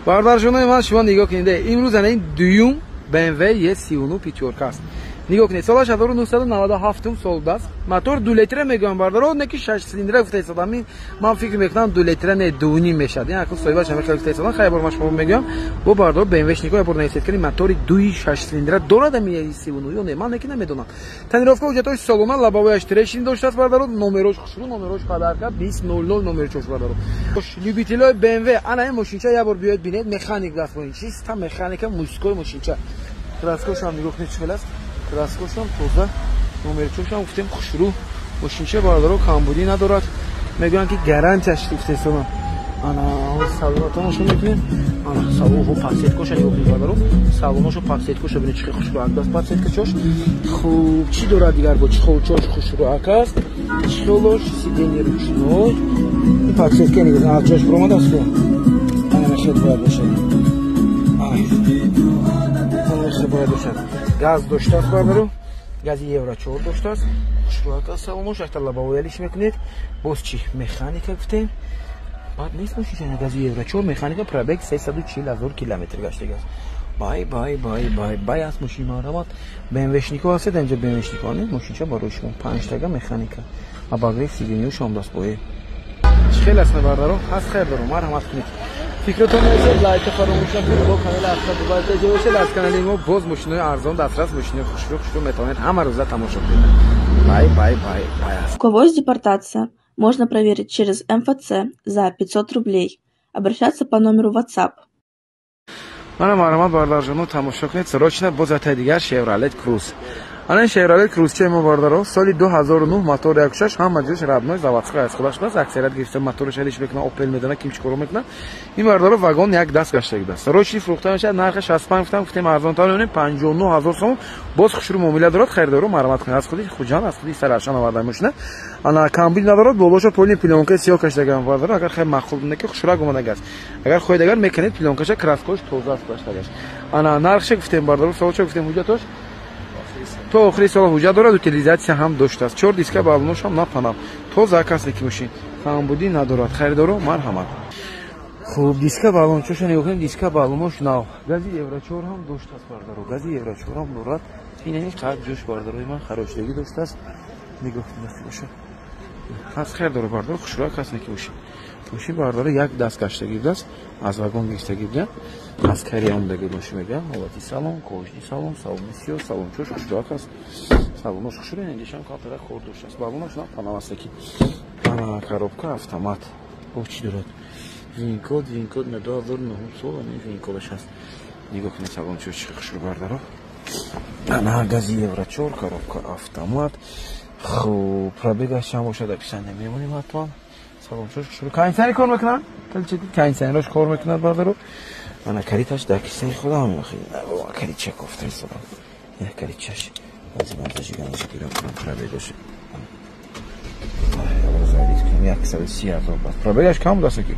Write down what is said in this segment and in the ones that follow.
Бародарҷонои ман, шумо нигоҳ кунед, имрӯз ана ин дуюм BMW E39 пятёрка аст. Нигоҳ кунед, солаш 1997 сол аст. Мотор 2 литра мегӯям, бародаро, не ки 6 цилиндра гуфта истодам. Ман фикр мекунам, 2 литра не, 2.5 мешавад. Ин акл соҳибаш ҳама хел гуфта истодам. Хайр, бор ман шумо мегӯям. Бо бародаро BMW-шнико бор нависед, ки мотори 2.6 цилиндра дорад ами E39 ё не, ман неки намедонам. Тонировка, ҳуҷҷатҳои солона, лобовояш трещин доштааст, бародаро, номерош хушрӯ, номерош подарка 2000 номерчош, бародаро. Любителои BMW, ана ин мошинча як бор биёед бинед, механик даст бо ин чиста механика, мужской мошинча. Краскошам нигоҳ кунед, чӣ хел аст. Краскошам тоза, номерчошам гуфтем хушрӯ. Мошинча, бародаро, камбудӣ надорад. Мегӯянд, ки гарантияш гуфтесона. Ана салона тамошо мекунем. Ана салонҳо, подсветкоша нигоҳ кунед, бародаро. Салоношо, подсветкоша бинед, чӣ хел хушрӯак аст подсветкачош. Хуб, чӣ дорад дигар? Бо чехолчош хушрӯак аст. Чехолош, сиденье ручной. Ин подсветка нигоҳ аз ҷош баромадааст ку. Ана мехел бояд бошад. Ана мехел бояд бошад. Газ доштааст, бародаро, гази евро 4 доштааст. Хушрӯак аст салонош, якта лобовоялиш мекунед. Боз чӣ? Механика гуфтем. Баъд нест мошинча, гази евро 4, механика, пробег 340 ҳазор километр гаштагааст. Бай, бай, бай, бай, бай аст мошин, марҳамат. БМВшнико ҳастед, инҷа БМВшнико нест, мошинча барои шумо панҷтага, механика. Обогрев сиденьёш ҳам даст бое. Чӣ хел аст, бародаро? Ҳаст хайр дору, марҳамат кунед. Фикротон нависед, лайка фаромӯш накунед, бо канали Аста Дубай теҷа бошед. Аз канали мо боз мошинои арзон, дастрас, мошинои хушрӯ хушрӯ метавонед ҳама рӯза тамошо кунед. Бай, бай, бай, бай аст. У кого есть депортация, можно проверить через МФЦ за 500 рублей. Обращаться по номеру WhatsApp. Мана, марҳамат, бародарҷоно, тамошо кунед срочно боз ятай дигар Шевролет Круз. Ана ин Шевролет Круз че мо, бародаро, соли 2009, мотор 1.6, ҳама ҷош родной, заводской аз худаш аст. Аксарият гирифта мотораш алиш мекунад, Опел медона, ким чӣ коро мекунад. Ин, бародаро, вагон як даст гаштагидаст. Срочный фурӯхта мешавад, нархи 65 гуфтам, гуфтем арзонтар мемонем, 59 ҳазор сомон. Боз хушрӯ муомила дорад, харидоро марҳамат кунед. Аз худи Хуҷанд, аз худи Сарашан оварда мошина. Ана камбил надорад, болоша полный плёнка сиёҳ кашидагам, бародаро, агар хеле маъқул буда, ки хушрак омадагааст. Агар хоҳед, агар мекунед плёнкаша, краскош тоза аст гаштагаш. Ана нархша гуфтем, бародаро, солча гуфтем, ҳуҷҷатош то охири сол ҳуҷҷат дорад, утилизация ҳам доштааст. Чор диска, балонош ҳам напанам. Тоза касе ки мошин камбудӣ надорад. Харидоро марҳамат. Хуб, диска балончоша нигоҳ кунед, диска балонош нав. Гази евро 4 ҳам доштааст, бародаро. Гази евро 4 ҳам дорад. Ин қад ҷӯш, бародарои ман, харошидагӣ доштааст. Нигоҳ кунед, бошад. Ҳаст хайр дора, бародаро, хушрӯак ҳаст неки мошин. Мошин, бародаро, як даст гаштагӣ будааст, аз вагон гирифтагӣ буда, аз Корея омадагӣ мошин мегӯям. Ҳолати салон, кожаный салон, салони сиёҳ, салончош хушрӯак аст. Салонош хушрӯ, индишам камтара хор доштааст. Балонош на панаваста ки. Ана коробка автомат. Бо чӣ дорад? Винкод, винкод на 2009 сол, ана винкодаш ҳаст. Нигоҳ кунед, салончош чӣ хушрӯ, бародаро. Ана гази евро 4, коробка автомат. Хуб, пробегаш чанд бошад, описание мемонем ҳатман. Салончош хушрӯ. Кондиционер кор мекунад? Кондиционерош кор мекунад, бародаро. Ана калиташ дар кисаи худам, калитча кофта истодам. Ина калитчаш. Аз ман зажиганиша гирам кунам пробегаш. 130 ҳазор бас. Пробегаш кам будааст ки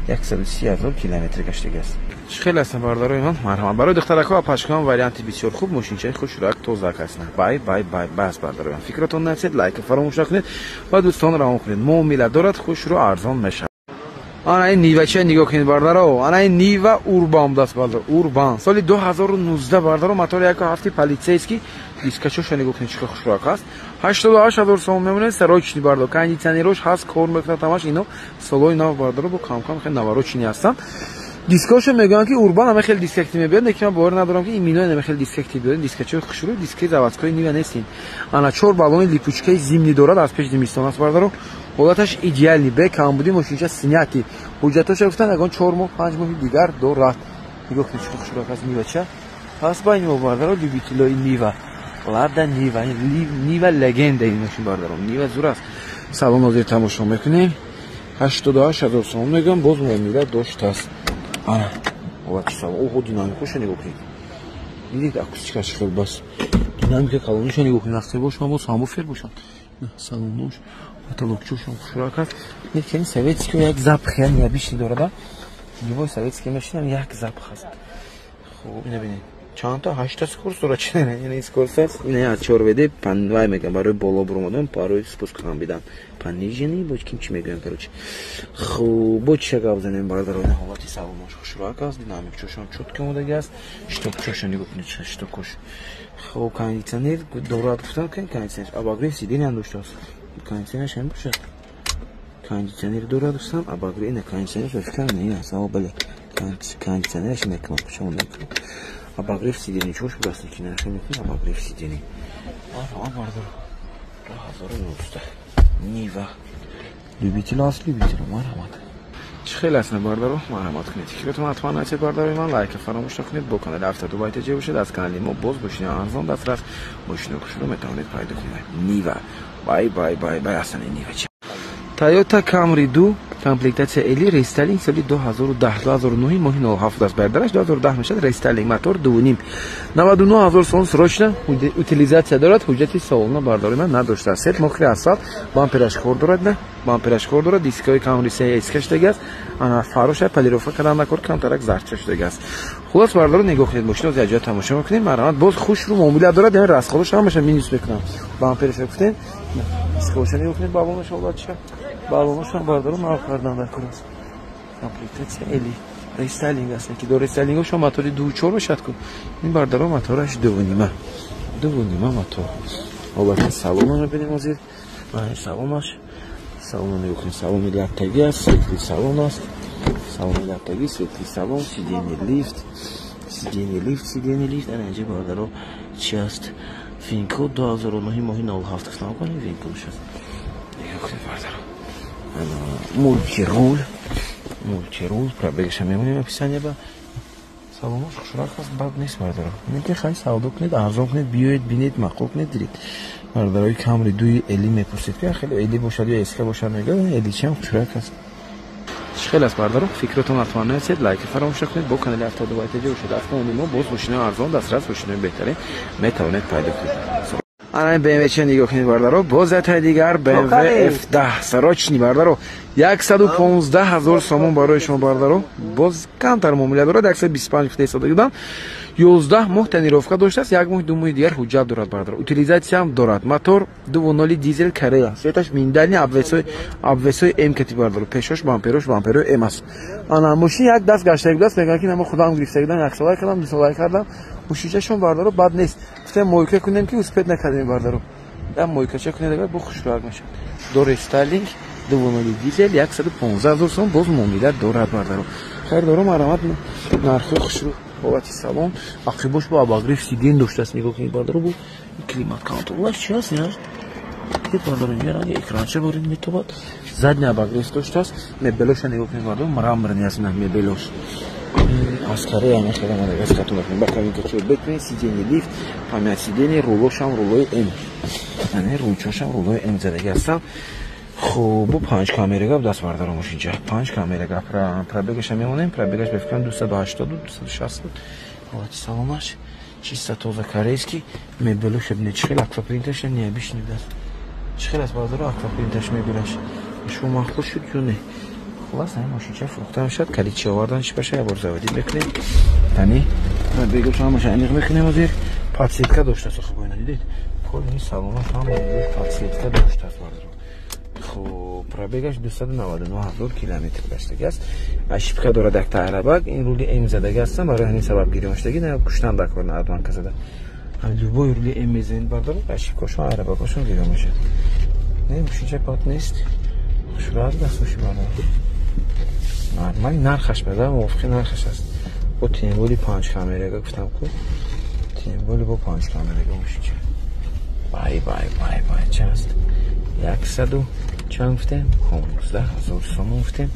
130 ҳазор километр гаштагиаст. Чӣ хеле ҳастанд, бародарои ман, марҳамат. Барои духтаракҳо, апашкаҳо варианти бисёр хуб, мошинчаи хушрӯак, тозак аст. Бай, бай, бай, бас, бародарои ман. Фикротон нависед, лайка фаромӯш накунед ва дӯстон равон кунед. Муомила дорад, хушрӯ, арзон мешавад. Ана ин Нивача нигоҳ кунед, бародаро. Ана ин Нива Урбан будааст, бародаро. Урбан. Соли 2019, бародаро, мотори 1.7, полицейский, дискачоша нигоҳ кунед, чӣ хел хушрӯак аст. 88 ҳазор сомон мемонед, срочный, бародаро. Кондиционерош ҳаст, кор мекунад ҳамаш, ино солои нав, бародаро, бо кам-кам хеле наворочный ҳастанд. Дискошо мегӯянд, ки Урбан ҳама хеле дискакти мебиёд, лекин ман бовар надорам, ки имино ҳама хеле дискакти биёд. Дискачои хушрӯ, диски заводской Нива нестин. Ана чор баллони липучкаи зимний дорад, аз пеш зимистон аст, бародаро. Ҳолаташ идеальный, бе камбудӣ, мошинча снятый. Ҳуҷҷатоша гуфтан, ягон 4 моҳ, 5 моҳи дигар дорад. Нигоҳ кунед, чӣ хушрӯак аст Нивача. Пас байни мо, бародаро, любителои Нива. Лада Нива, Нива легенда ин мошин, бародаро. Нива зур аст. Салон ҳозир тамошо мекунем. 88 ҳазор сомон мегӯям, боз муомила доштааст. Ана, ҳолати салон. Оҳо, динамикаша нигоҳ кунед. Дидед, акустикаш хел бас. Динамика калониша нигоҳ кунед. Вақте бошам, боз сабвуфер бошам. Салонош, потолокчошам хушрӯак аст. Лекин советский як запах, я необычный дорад. Любой советский машина як запах аст. Хуб, ина бинед. Чандта 8 скорость дорад. Чи не скорость аст? Ин аз 4 ВД вай мегӯям барои боло буромадан, барои спуск хамбидан. Пониженный бо ким чи мегӯям, короче. Хуб, бо чиша гап занем бародаро, ин ҳолати салонаш хушрӯак аст, динамикчошам чётко омодаги аст. Щитокчоша нигоҳ кунед, щитокош. Хуб, кондитсионер дорад, гуфтам, ки кондитсионер обогрев сиденья ҳам доштааст. Кондитсионераш ҳам бошад. Кондитсионер дорад, гуфтам, обогрев, ина кондитсионераш фикрам не ин аст, бале. Кондитсионераш ина кнопкаша мекунам. Обогрев сидений чош будаст, ки наша мекунем обогрев сидений. Ара, бардар. 2019. Нива. Любитель аст, любитель, марҳамат. Чӣ хеле аст, бардаро, марҳамат кунед. Фикратон ҳатман нависед, бардарои ман, лайка фаромӯш накунед, бо канали Автодубай ТЖ бошед. Аз канали мо боз мошини арзон дастрас, мошини хушро метавонед пайдо кунед. Нива. Бай бай бай бай астани Нива. Toyota Camry 2 комплектация LE рестайлинг соли 2010 2009 моҳи 07 аст, бардараш 2010 мешавад. Рестайлинг, мотор 2.5, 99 ҳазор сомон срочно, утилизация дорад, ҳуҷҷати салона бардори ман надоштааст. Сет мокри асфалт, бампераш кор дорад, на бампераш кор дорад, дискаҳои Camry 3 эска шудаги аст, ана фароша полировка кардан накор, камтарак зардча шудаги аст. Хулос бардоро, нигоҳ кунед, мошино якҷоя тамошо мекунем. Марҳамат, боз хушрӯ муомила дорад, яъне расходош ҳамаша минус мекунам. Бампераша гуфтем, дискаҳоша нигоҳ кунед, баллонаш ҳолатша, баллонашам бардоро нав кардан дар кор аст. Комплектация LE рестайлинг аст, ки до рестайлингошо мотори 2.4 мешавад ку. Ин бардаро мотораш 2.5, 2.5 мотор. Ҳолати салонро мебинем ҳозир. Салонаш, салонро нигоҳ кунед, салони латтагӣ аст, светлый салон аст. Салони латтагӣ, светлый салон, сиденье лифт, сиденье лифт, сиденье лифт. Ана инҷа бардаро чи аст? VIN-код 2009 моҳи 07 аст. Нигоҳ кунед, VIN-кодш аст. Нигоҳ кунед бардаро. Мультируль, мультируль, пробегша мемонем описание ба. Салонаш хушрак аст, бад нест бардаро. Ин ки хай савдо кунед, арзон кунед, биёед, бинед, маъқул кунед, диред. Бардарои Camry 2 LE мепурсед, ки хеле LE бошад ё SK бошад, мегӯяд, LE чиам хушрак аст. Чӣ хел аст бардаро? Фикротон ҳатман нависед, лайк фаромӯш накунед, бо канали Автодубай ТЖ бошед. Аз канали мо боз мошинои арзон дастрас, мошинои беҳтарин метавонед пайдо кунед. Ана BMW ча нигоҳ кунед бардаро, боз ятаи дигар BMW F10 срочный бардаро, 115 ҳазор сомон барои шумо бардаро, боз камтар муомила дорад, 125 гуфта истода будам. 11 моҳ тонировка доштааст, як моҳ ду моҳи дигар ҳуҷҷат дорад бардаро, утилизация ҳам дорад. Мотор 2.0 дизел Корея, светаш миндальный, обвесои М кати бардаро, пешош бамперош бамперои М аст. Ана мошин як даст гаштаги будааст, мегӯянд ки намо худам гирифта будам, як сола кардам, ду сола кардам. Мошинчашон бардаро бад нест. Гуфтем мойка кунем, ки успеть накардем бардаро. Я мойкача кунед, агар бо хушрӯак мешавад. До рестайлинг 2.0 дизел 115 ҳазор сом боз муомила дорад бардаро. Хайр дорам, марҳамат, нархи хушрӯ, ҳолати салон, ақибош бо обогрев сидень доштааст, нигоҳ кунед бардаро, бо климат контролаш чи аст ина? Бардаро инҷа ранги экранча ворид метобад. Задний обогрев доштааст, мебелоша нигоҳ кунед бардаро, мраморный аст ина мебелош. Аз Корея мехелам, аз хатун мекунем. Ба кабинка чо бекунед, сиденье лифт, память сиденье, рулошам рулои М. Яъне рулчошам рулои М задаги ҳастам. Хуб, бо 5 камера гап даст бардорам мошинча. 5 камера гап пробегаша мемонем, пробегаш ба фикрам 280 260 буд. Ҳолати салонаш чисто тоза корейский, мебелоша бинед чӣ хел аквапринташ необычный будаст. Чӣ хел аст бародаро аквапринташ мебелаш. Шумо маъқул шуд ё не? Хулас, ҳамин мошинча фурӯхта мешавад, калидчи овардан чӣ баша, як бор заводить мекунем. Яъне пробегаш ҳамаша аниқ мекунем ҳозир. Подсветка доштааст, охи бо ина дидед? Коли салонаш ҳама подсветка доштааст бародаро. Хуб, пробегаш 299 ҳазор километр гаштаги аст. Ошибка дорад як таърабак, ин рули М задаги ҳастам, барои ҳамин сабаб гирён шудаги, на куштан дар кор, на обманка зада. Ҳамин любой рули М мезанед бардоред, ошибкашон айрабакашон гирён мешавад. Не, мошинча бад нест. Хушрӯ аст мошин бародаро. Нормали нархаш бада, мувофиқи нархаш аст. Бо тем более 5 камерага гуфтам ку. Тем более бо 5 камерага мошинча. Бай бай бай бай чанд аст? 100 чанд гуфтем? 15 ҳазор сомон гуфтем.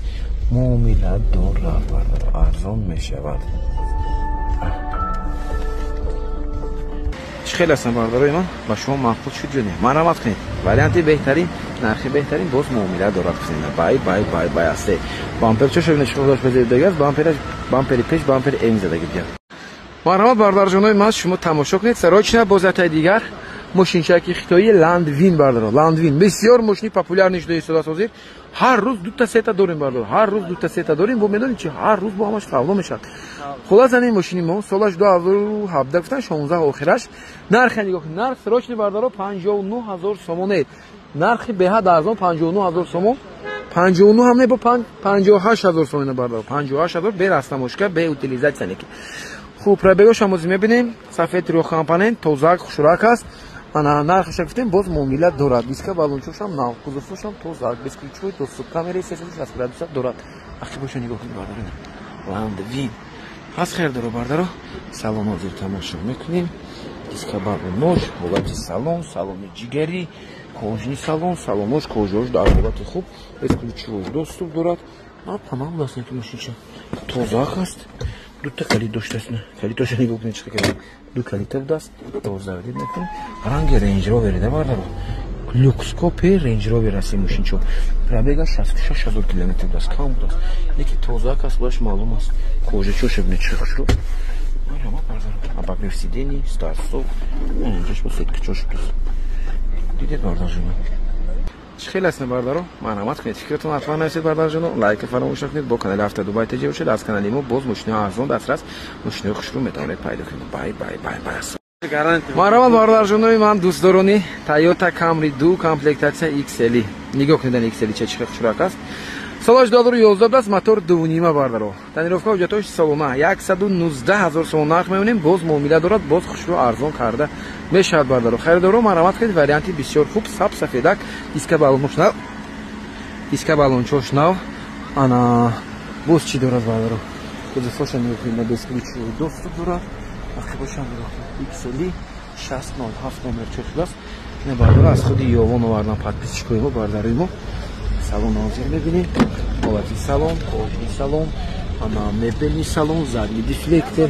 Муомила дорад бародаро, арзон мешавад. Чӣ хел ҳастам бародарои ман? Ба шумо маъқул шуд ё не? Марҳамат кунед. Варианти беҳтарин, нархи беҳтарин, боз муомила дорад гуфтем. Бай бай бай бай асте. Бампер чо шуд нишон дошт безебдаги аст, бампераш бампери пеш, бампери М задаги дигар. Марҳамат бародарҷонои ман, шумо тамошо кунед. Срочно боз ятаи дигар мошинчаки хитоии Ландвин бародаро. Ландвин бисёр мошини популярный шуда истодааст ҳозир. Ҳар рӯз дута сета дорем бародар. Ҳар рӯз дута сета дорем, бо медонед чи ҳар рӯз бо ҳамаш савдо мешавад. Хулоса ин мошини мо солаш 2017 гуфтан 16 охираш. Нархи нигоҳ кунед. Нарх срочный бародаро 59000 сомон. Нархи беҳад арзон 59000 сомон. 59 ҳам не бо 58000 сомон бародаро. 58000 бе растамошка, бе утилизация неки. Хуб, пробегош ҳам озӣ мебинем. Сафед трехкомпонент, тозак, хушрак аст. Ана нархаша гуфтем, боз муомила дорад. Диска балончошам нав, кузовошам тозак, бесключевой доступ, камераи 360 градуса дорад. Ақибоша нигоҳ кунед бародаро. Ландвин. Ҳаст хер доро бародаро. Салон ҳозир тамошо мекунем. Диска балонош, ҳолати салон, салони ҷигарӣ, кожаный салон, салонош, кожаош дар ҳолати хуб, бесключевой доступ дорад. Панам даст неки мошинча. Тозак аст. Дута калид доштааст. Калидоша нигоҳ кунед чӣ калид. Ду калита будааст. Тоза дид мекунед. Ранги Range Rover да бародаро. Люкс купе Range Rover аст ин мошинчо. Пробега 66000 километр будааст. Кам будааст. Неки тозак аст, худаш маълум аст. Кожачоша бинед чӣ хушрӯ. Марҳамат бародаро. Обогрев сидений, старт-стоп. Инҷош бо сеткачош будааст. Дидед бародарҷонам. Чӣ хел аст бародаро? Марҳамат кунед. Фикратон ҳатман нависед бародарҷоно. Лайк фаромӯш накунед. Бо канали Авто Дубай ТЖ бошед. Аз канали мо боз мошинаи арзон дастрас, мошинаи хушрӯ метавонед пайдо кунед. Бай бай бай бай. Марҳамат бародарҷонои ман, дӯстдорони Toyota Camry 2 комплектация XL. Нигоҳ кунед XL чӣ хел хушрак аст. Солаш 2011 аст, мотор 2.5 бародаро. Тонировка ҳуҷҷатош солона 119000 сомон нарх мемонем, боз муомила дорад, боз хушрӯ арзон карда мешавад бародаро. Харидоро марҳамат кунед, варианти бисёр хуб, саб сафедак, диска балонош нав, диска балончош нав. Ана боз чӣ дорад бародаро? Кузовоша нигоҳ кунед, бесключевой доступ дорад. Ақибоша нигоҳ кунед, XL 607 номер чо шудааст. Ина бародаро аз худи Ёвон овардан подписчикои мо, бародарои мо. Салон ҳозир мебинем. Ҳолати салон, кожаный салон, ана мебельный салон, задний дефлектор,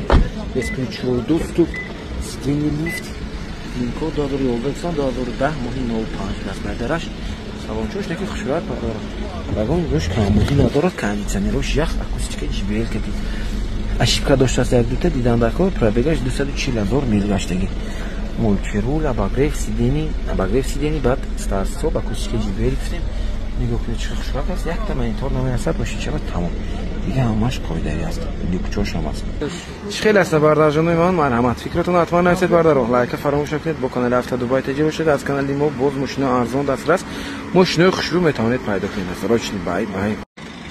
бесключевой доступ, сиденье лифт, VIN-код 2011 2010 моҳи 05 аст бардараш. Салончош неки хушрӯят бародаро. Ягон гӯш камбудӣ надорад, кондитсионерош ях, акустика JBL кади. Ошибка доштааст як дута дидандако, пробегаш 240 000 мил гаштагӣ. Мультируль, обогрев сидений, баъд старт-стоп, акустика JBL гуфтем. Нигоҳ кунед чӣ хушрак аст. Якта монитор намерасад, мошинчава тамом. Дига ҳамаш қоидави аст. Люкчош ҳам аст. Чӣ хел аст бародарҷонои ман? Марҳамат. Фикратон ҳатман нависед бародаро. Лайка фаромӯш накунед. Бо канали Авто Дубай ТЖ бошед. Аз канали мо боз мошинаи арзон дастрас, мошинаи хушрӯ метавонед пайдо кунед. Срочный бай бай.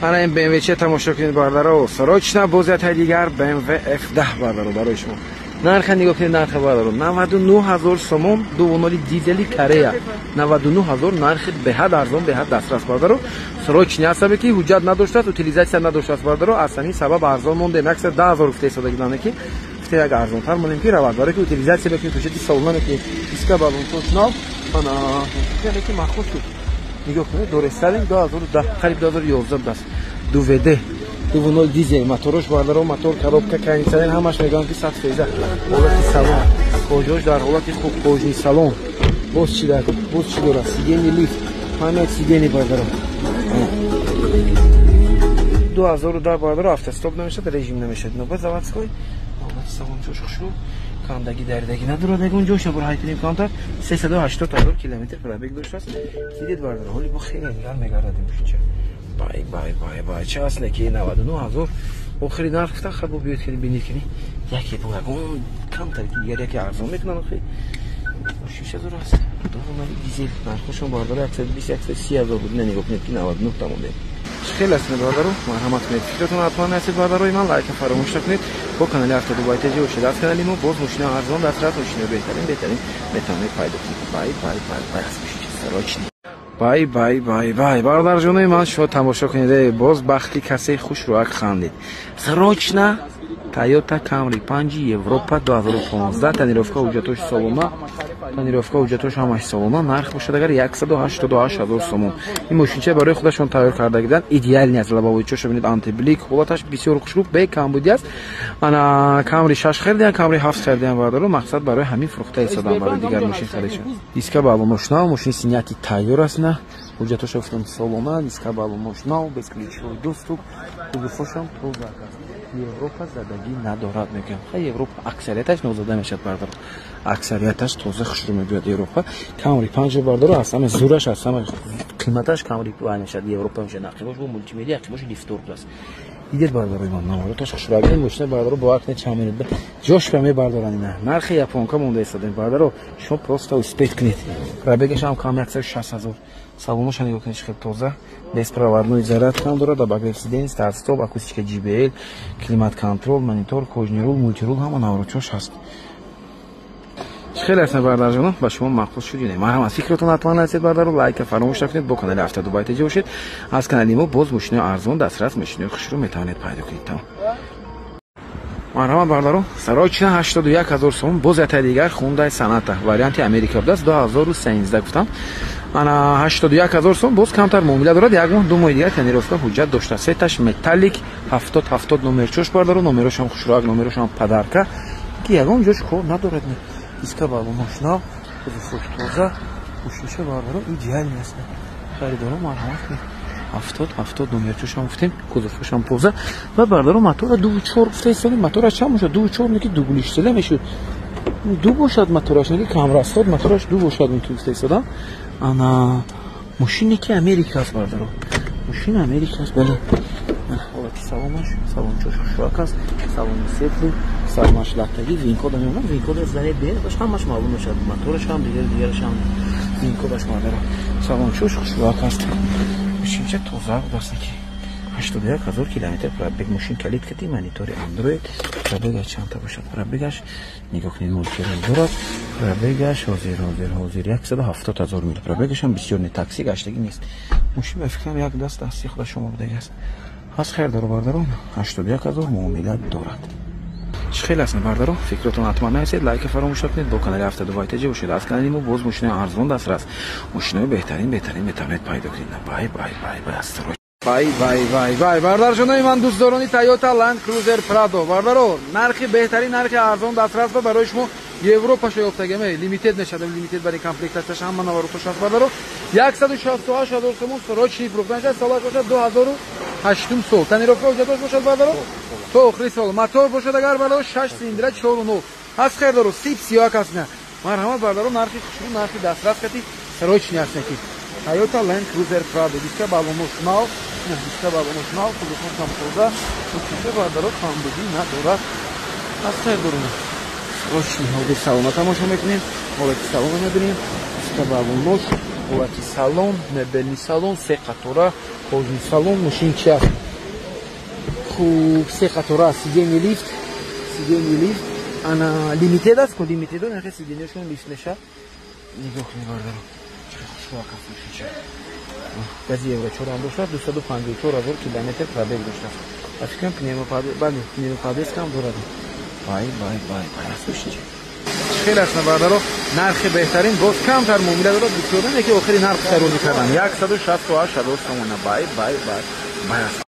Ана ин BMW че тамошо кунед бародаро. Срочно боз як дигар BMW F10 бародаро барои шумо. Нарха нигоҳ кунед, нарха бародаро 99000 сомон, 2.0 дизели Корея. 99000 нархи беҳад арзон, беҳад дастрас бародаро. Срочный ҳасабе ки ҳуҷҷат надоштааст, утилизация надоштааст бародаро, аз ҳамин сабаб арзон мондем. 110000 гуфта истодагидане ки гуфта як арзонтар монем ки равад. Барои ки утилизация мекунед, ҳуҷҷати солона мекунед, диска балончош нав, ана хеле ки махсус шуд. Нигоҳ кунед, дорестайлинг 2010, қариб 2011 будааст. 2 WD 2.0 дизел, моторош бародаро, мотор, коробка, кондитсионер ҳамаш мегӯям ки 100%. Ҳолати салон, кожаош дар ҳолати хуб, кожаный салон. Боз чӣ дар, боз чӣ дорад? Сиденье лифт, память сидений бародаро. 2010 бародаро, автостоп намешавад, режим намешавад. Но заводской. Ҳолати салон ҷош хушрӯ. Кандаги даридагӣ надорад, ягон ҷош набур ҳайкунем камтар. 380 000 километр пробег доштааст. Дидед бародаро, ҳоли бо хеле дигар мегардад мошинча. Бай бай бай бай, чӣ аст неки 99000 охири нарх гуфтан, хабо биёед кунед бинед кунед. Яке бо ягон камтар ки дигар яке арзон мекунанд охи. Мошинча зур аст. 2.0 дизел нархошон бародаро 120 130 ҳазор буд. Нигоҳ кунед ки 99 тамом дед. Чӣ хел аст бародаро? Марҳамат кунед. Фикратон ҳатман нависед бародарои ман, лайка фаромӯш накунед. Бо канали Авто Дубай ТЖ бошед. Аз канали мо боз мошина арзон дастрас, мошина беҳтарин, беҳтарин метавонед пайдо кунед. Бай бай бай бай, срочный. Бай бай бай бай. Бародарҷонои ман, шумо тамошо кунед, боз бахти касе хушрӯак хандед. Срочно Toyota Camry 5 Европа 2015, тонировка ҳуҷҷатош солона, тонировка ҳуҷҷатош ҳамаш солона, нарх бошад агар 188 000 сомон. Ин мошинча барои худашон тайёр карда гидан, идеальный аст. Лобовой чоша бинед, антиблик, ҳолаташ бисёр хушрӯ, бе камбудӣ аст. Ана Camry 6 харидиан, Camry 7 харидиан бародаро, мақсад барои ҳамин фурӯхта истодан, барои дигар мошин харидшон. Диска балонош нав, мошини снятый тайёр аст, на ҳуҷҷатоша гуфтам солона, диска балонош нав, бесключевой доступ, кузовошам тоза аст. Европа задагӣ надорад, мегӯям. Хай, Европа аксарияташ нозада мешавад, бардаро, аксарияташ тоза хушрӯ мебиёд. Европа Камри панҷо, бардаро, аз ҳама зураш, аз ҳама қиматаш Камри вай мешавад, Европа мешавад. Ақибош бо мултимедиа, ақибош лифтор будааст. Дидед, бардарои ман, навороташ хушрӯ. Мошина, бардаро, бовар кунед, чанд минут ҷош ба мебардоранд. Ина нархи японка монда истодем, бардаро, шумо просто успеть кунед. Пробегаш ҳам кам, 160 000. Салоноша нигоҳ кунед, хеле тоза, беспроводной зарядка ҳам дорад, обогрев сидений, старт стоп, акустика JBL, климат контроль, монитор, кожаный рул, мультирул, ҳама наворотчош ҳаст. Хеле аст, бардарҷоно, ба шумо маъқул шуд ё не? Марҳамат, фикротон ҳатман нависед, бардару лайка фаромӯш накунед, бо канали Авто Дубай теҷа бошед. Аз канали мо боз мошинои арзон дастрас, мошинои хушрӯ метавонед пайдо кунед. Тамом, марҳамат, бардаро, срочно 81 000 сомон. Боз ятаи дигар Хундай Соната, варианти Америка будааст, 2013 гуфтам. Ана 81 000 сом, боз камтар муомила дорад, як моҳ, 2 моҳи дигар тонировка, ҳуҷҷат дошта. Цветаш металлик, 70 70 номерчош, бардаро, номерошам хушрӯак, номерошам подарка, ки ягон ҷош кор надорад. Диска балонош нав, кузовош тоза, мошиниша, бардаро, идеальный аст. Харидоро, марҳамат кунед. 70 70 номерчошам гуфтем, кузовошам тоза. Ва, бардаро, мотора 2,4 гуфта истодем. Мотораш чанд бошад? 2,4 неки дугулиштела мешуд, ду бошад мотораш, неки камрастод мотораш ду бошад мумкин гуфта истодам. Ана мошине ки Америка аст, бардаро, мошина Америка аст, бале. Ҳолати салонаш, салончош хушрак аст, салони светлый, салонаш латтагӣ, VIN-кода мемонад. VIN-кода занед, беаш ҳамаш маълум мешавад, мотораш ҳам, дигар дигараш ҳам VIN-кодаш. Бардаро, салончош хушрак аст, мошинча тоза будааст, ки 81 000 километр пробег. Мошин калид кати, монитори Андроид. Пробегаш чандта бошад? Пробегаш нигоҳ кунед, мултирул дорад. Пробегаш ҳозир 170 000 мил. Пробегашам бисёр не, такси гаштагӣ нест. Мошин, ба фикрам, як даст дасти худа шумо будаги аст. Ҳаст хайрдоро, бардаро, 81 000 муомила дорад. Чӣ хел аст, бардаро? Фикротон ҳатман нависед, лайка фаромӯш накунед, бо канали Авто Дубай теҷа бошед. Аз канали мо боз мошинои арзон дастрас, мошинои беҳтарин, беҳтарин метавонед пайдо кунед. Бай, бай, бай, бай, астрой, вай, вай, вай, вай. Бардарҷонои ман, дӯстдорони Тойота Land Cruiser Prado, бардаро, нархи беҳтарин, нархи арзон дастрас ба барои шумо. Европаша ёфтагиме, лимитед мешавад, лимитед бари комплектатсияш, ҳама наворотош аст, бардаро. 168 000 сомон, срочный фурӯхтан шад. Солаш бошад 2008 сол, тонировка, ҳуҷҷатош бошад, бардаро, то охири сол. Мотор бошад агар, бардаро, 6 цилиндра, 4,0 ҳаст. Хердоро, сип сиёак аст. Марҳамат, бардаро, нархи хушрӯ, нархи дастрас кати, срочный аст ки Toyota Land Cruiser Prado. Диска балонош нав, диска балонош нав, кузовошам тоза, мошинча, бардаро, камбудӣ надорад. Аз хайр дорум, срочный. Ҳозир салона тамошо мекунем, ҳолати салона мебинем. Диска балонош, ҳолати салон, мебельный салон, се қатора, кожаный салон. Мошин чи аст? Хуб, се қатора, сиденье лифт, сиденье лифт. Ана лимитед аст ко, лимитедо нахе сиденьешон лифт меша. Нигоҳ кунед, бардаро, хушрӯак аст мошинча. Гази евро чорам доштааст, 254 000 километр пробег доштааст. Ба фикрам, бале, пневмоподвескам дорад. Бай, бай, бай, бай аст мошинча. Хеле аст, бардаро, нархи беҳтарин, боз камтар муомила дорад, бисёр не, ки охири нарх сарӯзӣ кардам, 168 000 сомона. Бай, бай, бай, бай аст.